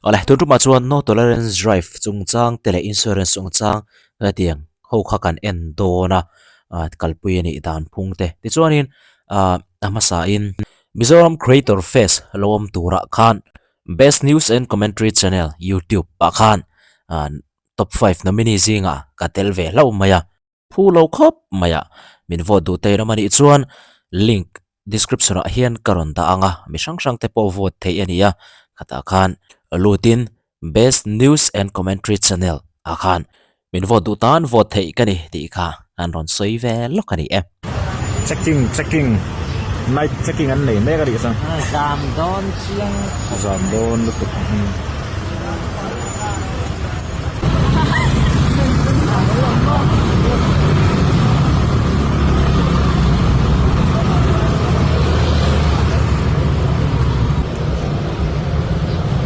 Awle, tun tumah chuan no tolerance drive chungchang te leh insurance chungchang hetiang ho kha kan en dawn a, ah kalpui a nih dan phung te. Tichuanin ah a hmasain Mizoram Creator Fest lo awm turah khan Best News and Commentary Channel YouTube ah khan ah top five nominee zingah ka tel ve hlauh mai a. Phu lo khawp mai a, min vote duh te ram a nih chuan link description ah hian ka rawn dah ang a, mi hrang hrang te pawh vote theih a ni a, khatah khan lut in best news and commentary channel ah khan min vote duh tan vote theih ka ni tih kha an rawn sawi ve lawk a ni e. Checking checking night checking an nei mek a nih chuan. Zam dawn chiang. Zam dawn lutuk.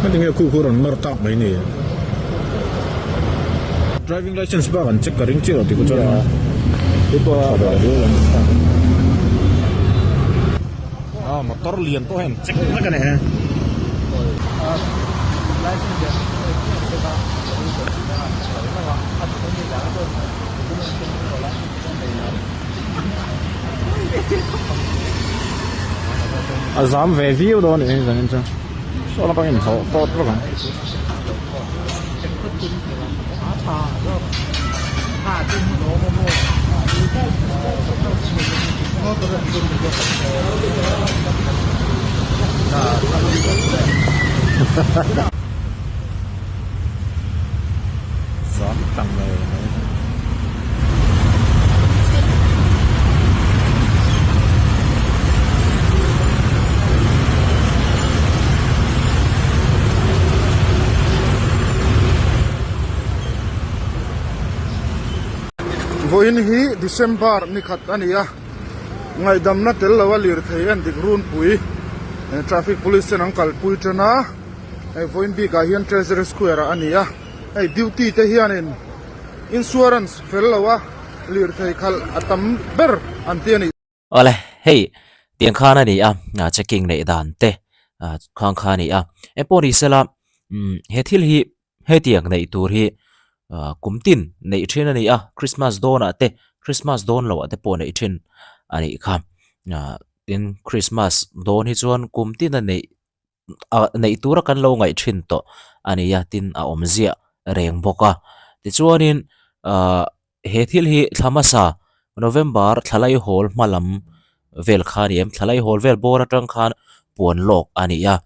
Heti nge khu khu rawn mar tak mai ni. Driving license bak an check ka ring chiah lo tih ku chuan a motor lian pawh hian check vek a ni he. A zam ve viau dawn a nih hi zanin chu saw lampang in hawh tawt vek ang. Zam tang mai mai. Vawiin hi December ni khat a ni a, ngaihdamna tel lo a lirthei en dik runpui traffic police ten an kalpui tan a, hei vawiin bikah hian Treasury Square ah a ni a, hei duty te hianin insurance fel lo a lirthei khalh a tam ber an ti a ni. Awle, hei tiang khan a ni a, checking neih dan te khang kha a ni a. Engpawh ni sela, he thil hi hetiang neih tur hi kum tin neih thin a ni a, Christmas dawnah te, Christmas dawn loh ah te pawh neih thin a nih kha. Tin, Christmas dawn hi chuan kum tin a neih ah neih tura kan lo ngaih thin tawh a ni a tin a awm ziah reng bawk a tichuanin ah he thil hi thla hmasa November thla laihawl hma lam vel kha a ni em thla laihawl vel bawr atang khan puan lawk a ni a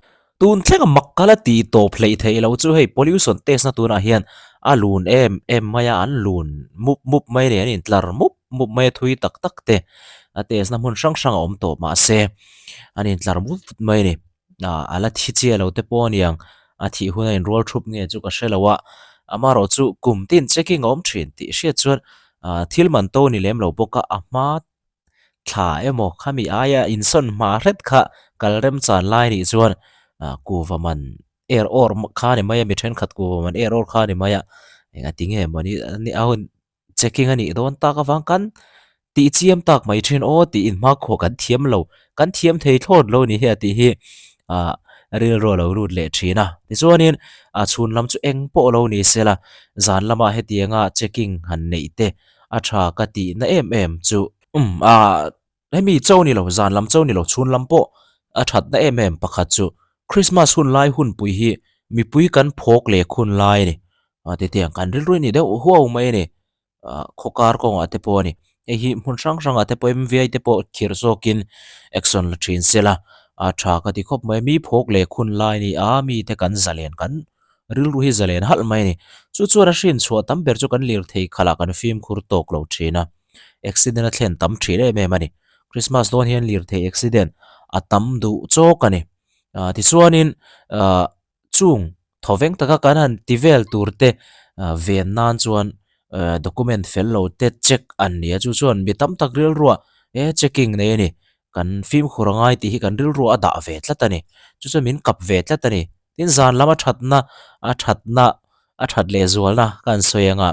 tun thleng a mak kala tih tawp hleih theih loh chu hei pollution test na tunah hian a lun em em mai a an lun mup mup mai a ni an intlar mup mup mai a thui tak tak te a test na hmun hrang hrang a awm tawh mahse an intlar mup mai a ni. Ah a la thi chiah lo te pawh a niang a thih hun a inrual thup nge chu ka hre lo a amaherawh chu kum tin checking a awm thin tih hriat chuan ah thil man to ni lem lo bawk a a hma thla emaw khami aia insawn hma hret kha kal remchan lai nih chuan ah kuva man er awr kha a ni mai a mi thenkhat kuva man er awr kha a ni mai a engati nge mawni a hun checking a nih dawn tak avang kan tih chiam tak mai thin aw tih in hmakhua kan thiam lo kan thiam thei thlawt lo ni hi a tih hi ah rilru a lo lut leh thin a tichuanin a chhun lam chu eng pawh lo ni se la zan lamah hetianga checking han neih te a tha ka tih na em em chu um ah hemi cho ni lo zan lam cho ni lo chhun lam pawh a that na em em pakhat chu Christmas hun lai hunpui hi mipui kan phawk leh khun lai a ni. Ah titiang kan rilru a ni deuh huau mai a ni. Ah khaw kar kawngah te pawh a ni. Hei hi hmun hrang hrangah te pawh MVI te pawh khirh zawkin action la thin se la. Ah tha ka ti khawp mai. Mi phawk leh khun lai a ni a, mite kan zalen kan rilru hi zalen halh mai a ni. Chu chuan a hrin chhuah tam ber chu kan lirthei khalh ah kan fimkhur tawk lo thin a. Accident a thlen tam thin em em a ni. Christmas dawn hian lirthei accident a tam duh chawk a ni. Ah tichuanin ah chung thawveng taka kan han ti vel tur te ah ven nan chuan eh document fel lo te check an ni a chu chuan mi tam tak rilruah he checking nei a ni kan fimkhur a ngai tih hi kan rilruah a dah ve tlat a ni chu chuan min kap ve tlat a ni tin zan lama thatna a thatna a that leh zualna ka han sawi ang a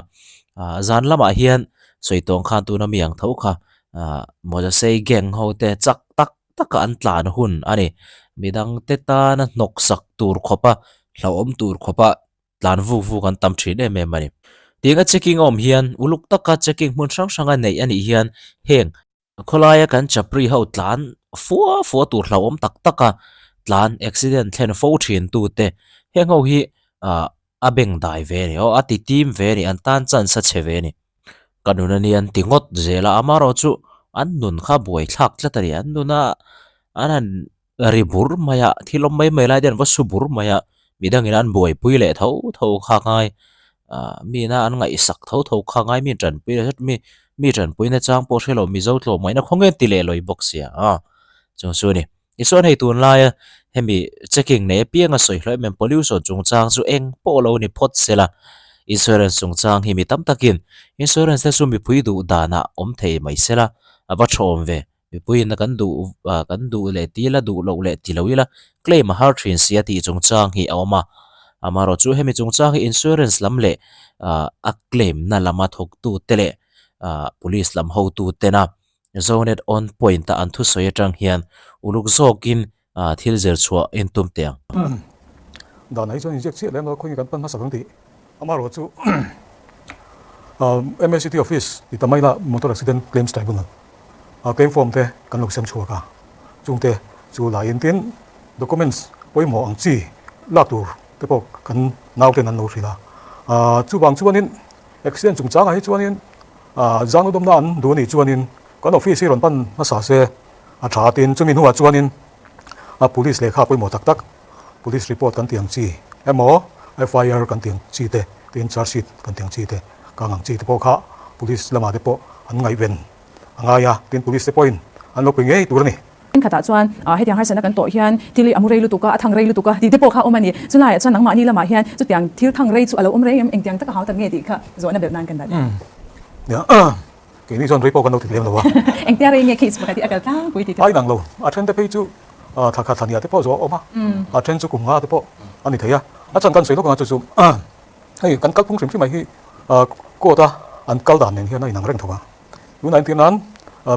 ah zan lamah hian sawi tawng khan tuna mi ang tho kha ah mawza sei gang ho te chak tak taka an tlan hun a ni. Midangte tana hnawksak tur khawpa hlauhawm tur khawpa tlan vuk vuk an tam thin em em a ni. Tianga checking a awm hian uluk taka checking hmun hrang hranga neih a nih hian heng khawlaia kan chapri ho tlan fua fua tur hlauhawm tak taka tlan accident thlen fo thin tute heng ho hi ah a beng dai ve a ni aw a ti tim ve a ni an tan chance a chhe ve a ni. Ka nun a nia an ti ngawt zel a amaherawh chu an nun kha buaithlak tlat a ni an nuna an han ri bur mai a thil awm mai mai lai te an va su bur mai a midangin an buaipui leh tho tho kha ngai ah mi ina an ngaihsak tho tho kha ngai mi tanpui leh zet mi mi tanpui na chang pawh hrelo mizo tlawm ngaihna khaw nge ti leh lawi bawk sia a chung chu a ni tichuan hei tunlaia hemi checking nei apianga sawi hlawh em em pollution chungchang chu eng pawh lo ni phawt sela insurance chungchang hi mi tam takin insurance te chu mipui duh danah awm thei mai sela a va thawm ve. Mipuiin a kan duh ah kan duh leh ti ila duh loh leh ti lo ila claim a har thin si a tih chungchang hi a awm a. Amaherawh chu hemi chungchang hi insurance lam leh ah a claim na lama thawktu te leh ah police lam hotu tena Zonet on point a an thusawi atang hian uluk zawkin ah thil zir chhuah in tum teh ang. Dan ah hi chuan inziak chiah lem lo a khawnge kan pan hmasa ang tih. Amaherawh chu MACT office ti ta mai la Motor Accident Claims Tribunal ah claim form te kan lo sem chhuak a, chungte chu la in tin documents pawimawh ang chi lak tur te pawh kan nauten an lo hrilh a. Chuvang chuanin accident chungchangah hi chuanin zanudawmna an duh a nih chuanin kan office hi rawn pan hmasa se. A tha tin chumi hnuah chuanin a police lehkha pawimawh tak tak police report kan tih ang chi emaw FIR kan tih ang chi te tin charge sheet kan tih ang chi te kang ang chi te pawh kha police lamah te pawh an ngaihven a ngai a tin police te pawhin an lo pe ngei tur a ni. Thenkhatah chuan hetiang harsatna kan tawh hian thil hi a mu rei lutuk a, a thang rei lutuk a tih te pawh kha a awm a ni. Chulaiah chuan nangmahni lamah hian chutiang thil thang rei chu a lo awm reng em? Engtiang taka hau tak nge tih kha zawhna belh nan kan dah daih. Keini chuan rei pawh kan lo ti lem lo a. Engtia rei nge case pakhat hi a kal tlangpui tih te. Ai nang lo, a then te phei chu thla khat thlania te pawh zawh a awm a, a then chu kum nga te pawh a ni thei a. A chhan kan sawi lawk anga chu chu hei kan kalphung hrim hrim mai hi court a an kal dan nen hian a inang reng tho a. Tunah entir nan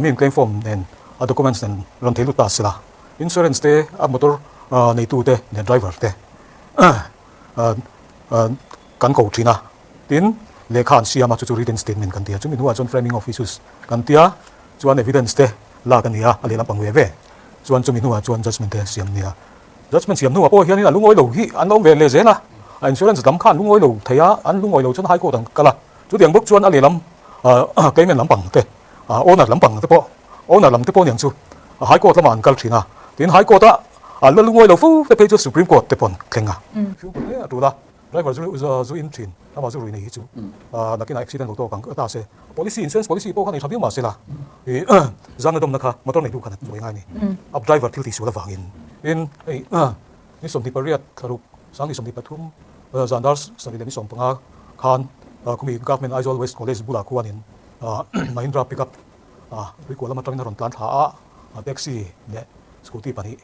mi in claim form nen a documents nen rawn thei lut ta sela, insurance te a motor neitu te nen driver te kan ko thin a. Tin, lehkha an siam a, chu chu written statement kan ti a, chumi hnuah chuan framing of issues kan ti a, chuan evidence te lak a ni a, a lehlam pang ve ve, chuan chumi hnuah chuan judgement te siam a ni a. Judgement siam hnuah pawh hianin a lungawi lo hi an awm ve leh zel a, a insurance lam kha an lungawi lo thei a, an lungawi lo chuan high court an kal a, chutiang bawk chuan a lehlam claimant lampang te, owner lampang te pawh, owner lam te pawh aniang chu high court lamah an kal thin a, tin high court a an la lungawi lo fo te phei chu supreme court te pawh an thleng a, fimkhur hle a tul a. Driver zu zu in thin amah zu rui nei hi chu nakinah accident lo tawk ang ta se policy insurance policy pawh kha nei tha viau mah se la ih zan na dawmna kha motor neitu khan a chawi ngai a ni a driver thil tihsual avangin tin hei ni 28 thlaruk 2023 zan dar 7:15 khan khumi government Aizawl West College bulah khuanin Mahindra pickup tuikual lam atangin a rawn tlan thla a taxi leh scooty pahnih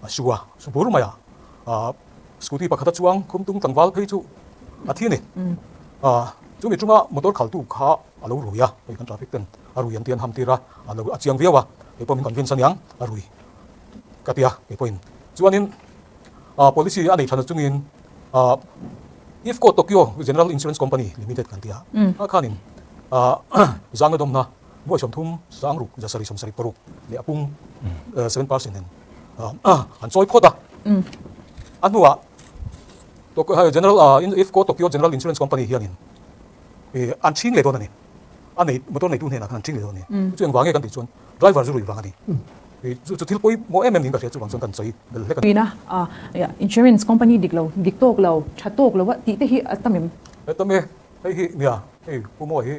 a su a su bur mai a. Scooty pakhata chuang khumtung tlangval phei chu a thi a ni. Chumi chunga motor khaltu kha a lo rui a, hei kan traffic ten a rui an ti an ham tir a, a lo a chiang viau a, kei pawh min convince aniang a rui ka ti a kei pawhin. Chuanin policy a nei than chungin Ifco Tokyo General Insurance Company Limited kan ti a, a khanin zangna dawmna nuai 30 sangruk 776 leh a pung 7% in an chawi phawt a a hnuah General Ifco Tokyo General Insurance Company hianin an chhing leh dawn a ni a nei motor neitu hnenah khan an chhing leh dawn a ni chu engvang nge kan tih chuan driver zu rui vang a ni chu chu thil pawimawh em em niin ka hria chuvang chuan kan sawi bel hlek a ni. Insurance company dik lo dik tawk lo tha tawk lo a tih te hi a tam em? A tam e hei hi nia hei Pu Mawi hi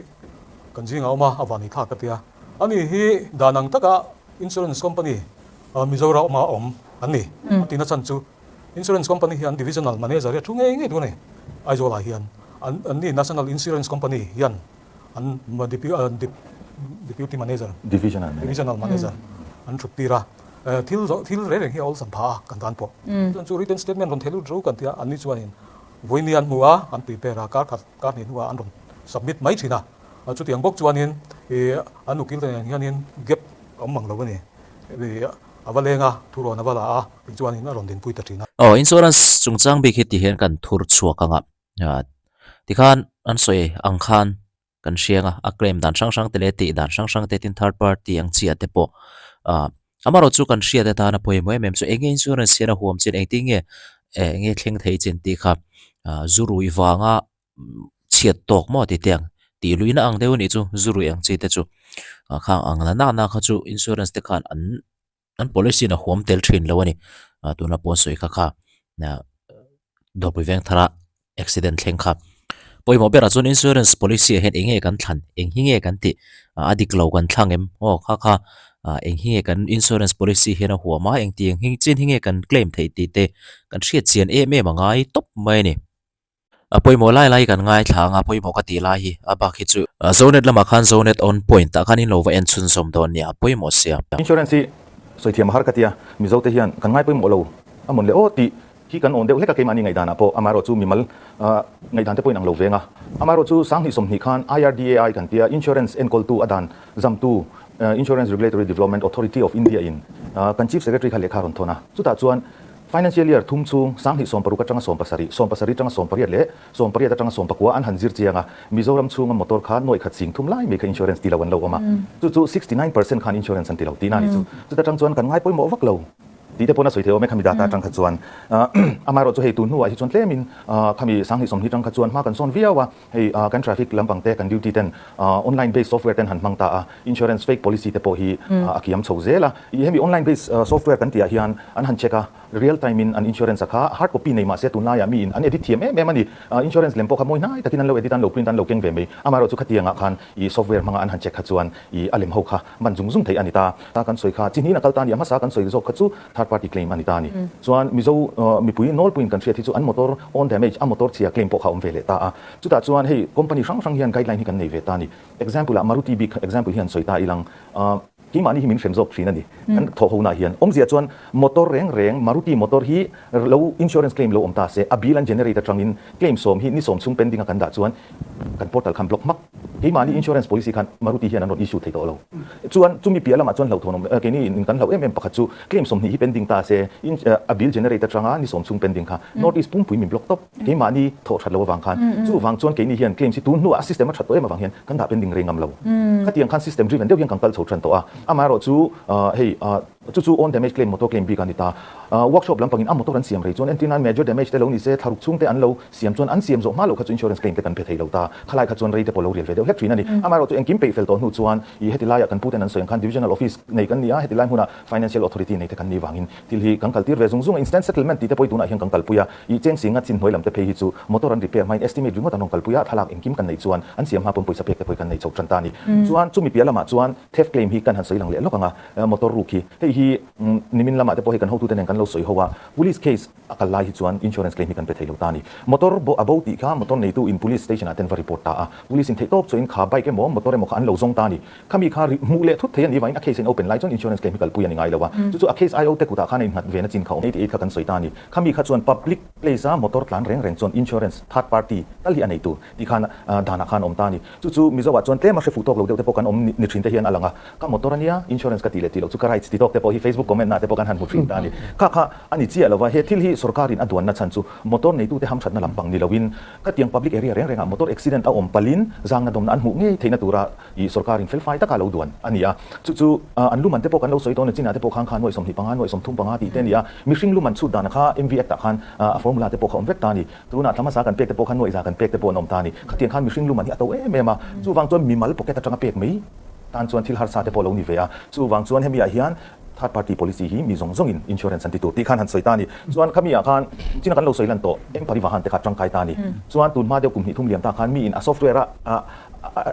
kan zingah a awm a a van ei thlak ka tia ani hi dan ang taka insurance company Mizoram a awm an ni. A tihna chhan chu insurance company hi an divisional manager hi a thu ngei ngei tur a ni. Aizawlah hian an ni National Insurance Company hian an deputy manager, divisional manager an thut tir a. Thil thil reng reng hi a awlsam pha a kan tan pawh. Chuan chu written statement rawn thehlut ro kan tia an ni chuanin vawiin an hmu a, an prepare a, kar khat kar hnih hnuah an rawn submit mai thin a. Chutiang bawk chuanin an ukil te nen hianin gap a awm mang lo a ni. A va leng a, thurawn a va la a, tichuanin a rawn dinpui ta thin a. Aw, insurance chungchang bik hi ti hian kan thur chhuak ang a, tikhan an sawi ang khan kan hriang a, a claim dan hrang hrang te leh tih dan hrang hrang te tin third party ang chiah te pawh ah amaherawh chu kan hriat atana pawimawh em em chu eng nge insurance hian a huam chin engtin nge eh eng nge thleng thei chin tih kha ah zu rui vanga chhiat tawk maw ti te ang tih luihna ang deuh a nih chu zu rui ang chi te chu ah khang ang la na na kha chu insurance te khan an An policy in a huam tel thin lo a ni. Ah tuna pawn sawi kha kha ah dawrpui veng thara accident thleng kha. Pawimawh berah chuan insurance policy ah hian eng nge kan thlan, eng hi nge kan tih, ah a dik lo kan thlang em? Aw kha kha ah eng hi nge kan insurance policy hian a huam a, engtiang hi chin hi nge kan claim theih tih te kan hriat chian em em a ngai tawp mai a ni. A pawimawh lai lai kan ngaithla ang a, pawimawh ka tih lai hi a bak hi chu. Zonet lamah khan Zonet on point ah khan in lo va en chhunzawm dawn nia, pawimawh sia. Insurance hi sawi thiam a har ka tia, Mizo te hian kan ngai pawimawh lo a mawn le aw tih hi kan awn deuh hlek a keimahni ngaihdanah pawh amaherawh chu mimal ngaihdan te pawhin ang lo veng a. Amaherawh chu Sanghnih 20 khan IRDAI kan tia Insurance enkawltu a dan zamtu Insurance Regulatory Development Authority of India in kan Chief Secretary kha lehkha a rawn thawn a, chutah chuan Financial Year thum chhung 2016 atanga 17, 17 atanga 18 leh 18 atanga 19 an han zir chiang a, Mizoram chhunga motor kha nuaih khat sing thum lai mai kha insurance ti lo an lo awm a, chu chu 69% khan insurance an ti lo tihna a ni chu. Chuta tang chuan kan ngai pawimawh vak lo tih te pawn a sawi thei awm e khami data atang kha chuan. Amaherawhchu hei tun hnuah hi chuan tlemin khami 2020 atang kha chuan hma kan sawn viau a, Hei kan traffic lampang te kan duty ten online based software ten han hmang ta a, insurance fake policy te pawh hi a kiam chho zel a. I hemi online based software kan tihah hian an han check a, real time in an insurance a kha hard copy nei mahse tunlaiah mi in an edit thiam em em a ni. Insurance lem pawh kha mawi hnai takin an lo edit a, an lo print a, an lo keng ve mai. Amaherawhchu chu khatiangah khan i software hmanga an han check kha chuan i a lem ho kha man zung zung theih a ni ta. Ta kan sawi kha chi hnihin a kal ta a ni, a hmasa kan sawi zawk kha chu third party claim a ni ta a ni. Chuan Mizo mipui nawlpuiin kan hriat hi chu an motor own damage, a motor chhia claim pawh kha a awm ve leh ta a. Chutah chuan hei company hrang hrang hian guideline hi kan nei ve ta a ni. Example ah Maruti bik example hi han sawi ta ilang, keimahni hi min hrem zawk thin a ni. Kan thawh ho nah hian awmzia chuan motor reng reng Maruti motor hi lo insurance claim lo awm ta se, a bill an generate atangin claim sawm hi ni sawm chhung pending a kan dah chuan kan portal khan block hmak. Keimahni insurance policy khan Maruti hian an rawn issue thei tawh lo. Chuan chumi piah lamah chuan hlauhthawn awm keini in kan hlauh em em pakhat chu claim 20 hi pending ta se in a bill generate atanga ni sawm chhung pending kha North East pumpui min block tawp. Keimahni thawh that lo avang khan chuvang chuan keini hian claims hi tun hnuah a system a that tawh em avang hian kan dah pending rei ngam lo. Khatiang khan system driven deuh hian kan kal chho tan tawh a. Amaherawh chu hei Chu chu own damage claim motor claim bik a ni ta. Workshop lampangin a motor an siam rei chuan entir nan major damage te lo ni se, thlaruk chhung te an lo siam chuan an siam zawh hma loh kha chu insurance claim te kan pe thei lo ta. Khalai kha chuan rei te pawh lo rial ve deuh hlek thin a ni. Amaherawh chu engkim peih fel tawh hnu chuan i heti laiah kan puten an sawi ang khan divisional office nei kan ni a, heti lai hmunah financial authority nei te kan nih vangin thil hi kan kaltir ve zung zung a. Instant settlement tih te pawh hi tunah hian kan kalpui a, i cheng si ngat chin hnuai lam te phei hi chu motor an repair hmain estimate ringawt an rawn kalpui a, thlalak engkim kan neih chuan an siam hma pawn pawisa pek te pawh hi kan nei chho tan ta a ni. Chuan chumi piah lamah chuan theft claim hi kan han sawi lang leh lawk ang a. Motor ruk hi hei hi nimin lamah te pawh hei kan hotute nen kan lo sawi ho a, police case a kal lai hi chuan insurance claim hi kan pe thei lo ta a ni. Motor bo a bo tih kha motor neitu in police station ah ten va report ta a, police in theih tawp chuan kha bike emaw motor emaw kha an lo zawng ta a ni. Khami kha hmuh leh thut thei a nih vangin a case in open lai chuan insurance claim hi kalpui a ni ngai lo a, chu chu a case IO te kutah khan a innghat ve na chin kha awm 88 kha kan sawi ta a ni. Khami kha chuan public place a motor tlan reng reng chuan insurance third party tal hi a nei tur tih khan danah khan a awm ta a ni. Chu chu Mizo ah chuan tlem a hre fuh tawk lo deuh te pawh kan awm ni thin te hian a lang a. Ka motor a nia, insurance ka tih leh tih loh chu ka rights ti tawk te pawh hi Facebook comment ah te pawh kan han hmu thin ta a ni. Kha kha a ni chiah lova, he thil hi sorkarin a duanna chhan chu motor neitute hamthatna lampang ni loin khatiang public area reng rengah motor accident a awm palin zangna dawmna an hmuh ngei theihna tura ih sorkarin felfai taka lo duan a ni a. Chu chu an luman te pawh kan lo sawi dawn a, chinah te pawh khan kha nuaih 25, nuaih 35 tih te a ni a. Mihring luman chhut danah kha MV Act ah khan a formula te pawh kha awm vek ta a ni. Tunah thla hmasa kan pek te pawh khan nuaih za kan pek te pawh an awm ta a ni. Khatiang khan mihring luman hi a to em em a, chuvang chuan mimal pocket atanga pek mai tan chuan thil harsa te pawh lo ni ve a. Chuvang chuan hemi ah hian third party policy hi mi zawng zawngin insurance an ti tur tih khan han sawi ta a ni. Chuan khami ah khan china kan lo sawi lan tawh eng parivahan te kha tangkai ta a ni. Chuan tun hma deuh kum hnih thum liam ta khan mi in a software a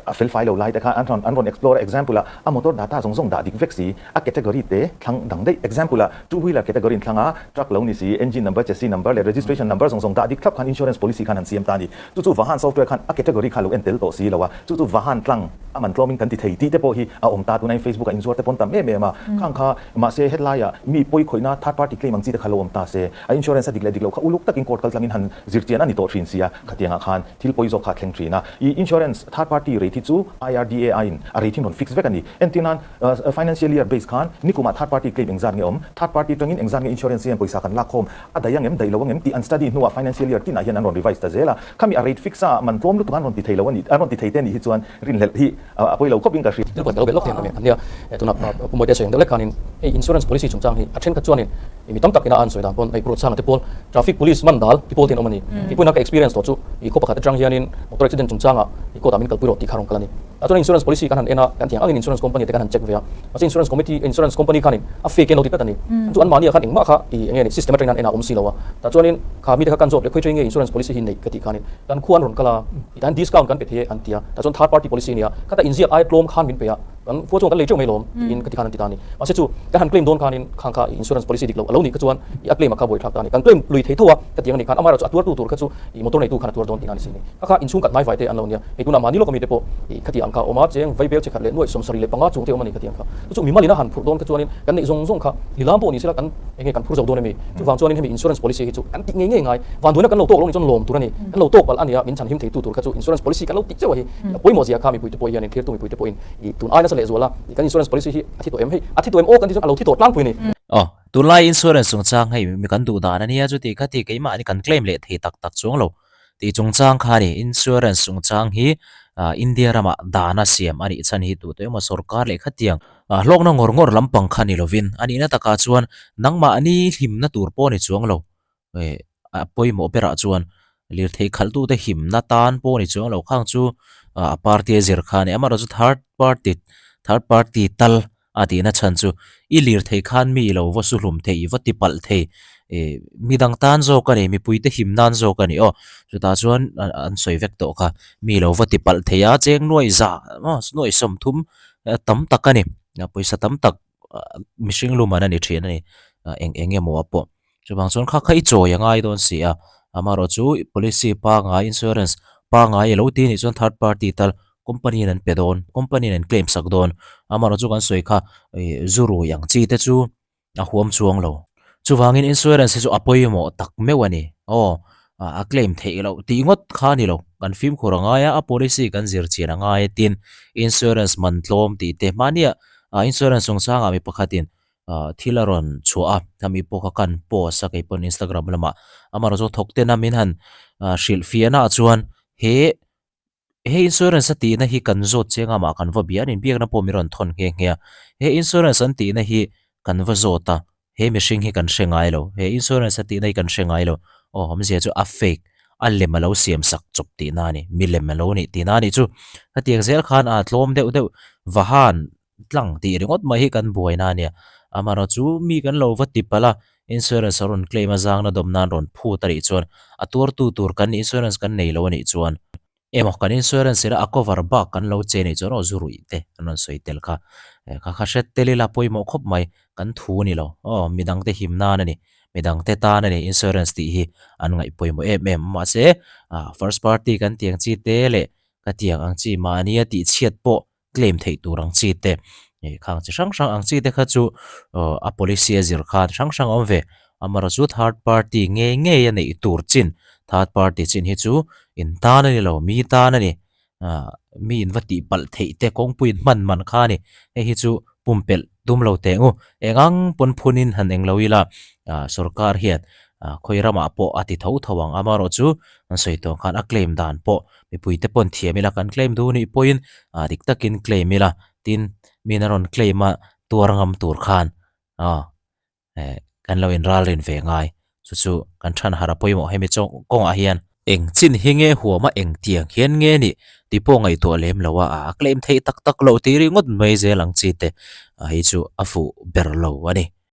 a fel fai lo lai te khan an rawn an rawn explore a, example ah a motor data zawng zawng dah dik vek si, a category te thlang dang daih, example ah two wheeler category in thlang a, truck lo ni si, engine number, chassis number leh registration number zawng zawng dah dik thlap khan insurance policy khan an siam ta a ni. Chu chu vahan software khan a category kha lo en tel tawh si lo a, chu chu vahan tlang a man tlawmin kan ti thei tih te pawh hi a awm ta, tunah hian Facebook ah inzuar te pawn tam em em a, khang kha mahse hetlaiah mi pawi khawihna third party claim ang chi te kha lo awm ta se, a insurance a dik leh dik loh kha uluk takin court kal tlangin han zirchian a ni tawh thin sia, khatiangah khan thil pawi zawk kha a thleng thin a, i insurance third party. party rate hi chu IRDAI in a rate hi rawn fix vek a ni. Entir nan financial year base khan nikumah third party claim engzat nge awm, third party tangin engzat nge insurance hian pawisa kan lak khawm, a daih ang em, daih lo ang em tih an study hnuah financial year tinah hian an rawn revise ta zel a. Khami a rate fix a man tlawm lutuk an rawn ti thei lo a ni, an rawn ti thei te nih hi chuan rinhlelh hi a pawi lo khawp in ka hria. Thil pakhat ka lo belh lawk thei ang ka nia, tuna Pu Mawite sawi ang deuh lek khanin hei insurance policy chungchang hi a thenkhat chuanin mi tam tak ina an sawi dan pawn hei Pu Ruatsanga te pawl traffic police man dal ti pawl te an awm a ni. Kei pawhin a ka experience tawh chu i khaw pakhat atang hianin motor accident chungchangah i court ah min kalpui rawh tih kha rawn kal a ni. Tah chuan insurance policy kan han en a, kan thiang angin insurance company te kan han check ve a, mahse insurance committee insurance company khanin a fake en lo ti tlat a ni. Chu anmahni ah khan engmah kha i enge ni system atangin an en a awm si lo a. Tah chuanin kha mite kha kan zawt leh khawi tei nge insurance policy hi neih ka tih khanin kan khua an rawn kal a, i tan discount kan pe thei e an ti a, tah chuan third party policy a nia, khata inziak ai tlawm khan min pe a, kan khua chuan kan lei teuh mai lawm tiin ka ti khan an ti ta a ni. Mahse chu kan han claim dawn khanin khang kha insurance policy dik lo a lo nih kha chuan i a claim a kha buaithlak ta a ni. Kan claim lui thei tho a ka ti ang a nih khan amaherawhchu a tuartu tur kha chu i motor neitu khan a tuar dawn tihna a ni si a ni. Kha kha inchhung kat hnaivai te an lo nia, hei tunah mahni lawk ami te pawh i khati ang kha a awm a, cheng vaibel che khat leh nuaih 75 chung te awm a ni khati ang kha. Chu chu mimal in a han phurh dawn kha chuanin kan neih zawng zawng kha lilam pawh ni sela kan enge kan phur zo dawn emi? Chuvang chuanin hemi insurance policy hi chu kan tih ngei ngei ngai. Vanduaina kan lo tawk lo nih chuan lawm tur a ni. Kan lo tawk palh a nia, min chhan him theitu tur kha chu insurance policy kan lo tih cheuh a hi. A pawimawh zia kha mipui te pawh hianin thirtu mipui te pawhin i tun ai nasa leh zual a, i kan insurance policy hi a thi tawh em hei? A thi tawh em aw kan tih chuan a lo thi tawh tlangpui a ni. Aw, tunlai insurance chungchang hei mi kan duh dan a nia chuti kha ti keimah ni kan claim leh thei tak tak chuang lo. Tih chungchang kha a ni. Insurance chungchang hi India ramah dana siam a nih chhan hi tute emaw sorkar leh khatiang hlawkna ngawr ngawr lampang kha ni lovin a nihna takah chuan nangmahni hlimna tur pawh a ni chuang lo. A pawimawh berah chuan lirthei khalhtute himna tan pawh a ni chuang lo khang chu a party a zir kha a ni. Amaherawhchu third party third party tal A tihna chhan chu i lirthei khan mi lo va su hlum thei, i va ti palh thei, ih midang tan zawk a ni, mipuite him nan zawk a ni aw. Chutah chuan an sawi vek tawh kha, mi lo va ti palh thei a, cheng nuaih za maw nuaih 30 tam tak a ni, pawisa tam tak mihring luman a ni thin a ni, eng eng emaw ah pawh. Chuvang chuan kha kha i chawi a ngai dawn si a, amaherawhchu policy pangngai insurance pangngai i lo ti anih chuan third party tal company in an pe dawn, company in an claim sak dawn, amaherawhchu kan sawi kha ih zu rui ang chi te chu a huam chuang lo. Chuvangin insurance hi chu a pawimawh tak meuh a ni, aw a claim theih loh tih ngawt kha a ni lo, kan fimkhur a ngai a, a policy kan zir chian a ngai a tin insurance man tlawm tih te mahnia insurance chungchangah mi pakhatin thil a rawn chhuah a, khami pawh kha kan post a kei pawn Instagram lamah amaherawh chu thawk tena min han hrilh fiahna ah chuan he he insurance a tihna hi kan zawt chiang a mah kan va bia a ni biakna pawh min rawn thawn nghe nghe a he insurance an tihna hi kan va zawt a he mihring hi kan hre ngai lo he insurance a tihna hi kan hre ngai lo aw awmzia chu a fake a lem a lo siam sak chawp tihna a ni milem a lo nih tihna a nih chu hetiang zel khan a tlawm deuh deuh vahan tlang tih ringawt mai hi kan buaina a nia. Amaherawh chu mi kan lo va ti palh a, insurance a rawn claim a zangna dawm nan rawn phut a nih chuan a tuartu tur kan nih insurance kan nei lo a nih chuan emaw kan insurance ila a cover bak kan lo che nih chuan aw zu ruih te an rawn sawi tel kha. Kha kha hret tel ila pawimawh khawp mai kan thu a ni lo aw midangte him nan a ni midangte tan a ni insurance tih hi an ngaih pawimawh em em mahse first party kan tiang chi te leh ka tiang ang chi mahnia tih chhiat pawh claim theih tur ang chi te ih khang chi hrang hrang ang chi te kha chu aw a policy a zir khan hrang hrang a awm ve amaherawh chu third party ngei ngei a neih tur chin third party chin hi chu in tan a ni lo mi tan a ni ah mi in va tih palh theih te kawngpui in hman man kha a ni hei hi chu pumpelh tum lo teh ngu eng ang pawn phun in han eng lo ila ah sorkar hian ah khawi ramah pawh a ti tho tho ang amaherawh chu an sawi tawh ang khan a claim dan pawh mipui te pawn thiam ila kan claim duh nih pawhin ah dik takin claim ila tin min a rawn claim a tuar ngam tur khan ah eh kan lo inral rin ve ngai chu chu kan than harh a pawimawh hemi chaw kawngah hian eng chin hi nge huam a eng tiang hian nge nih tih pawh ngaihtuah lem lo a a claim theih tak tak loh tih ringawt mai zel ang chi te ah hei chu a fuh ber lo a ni.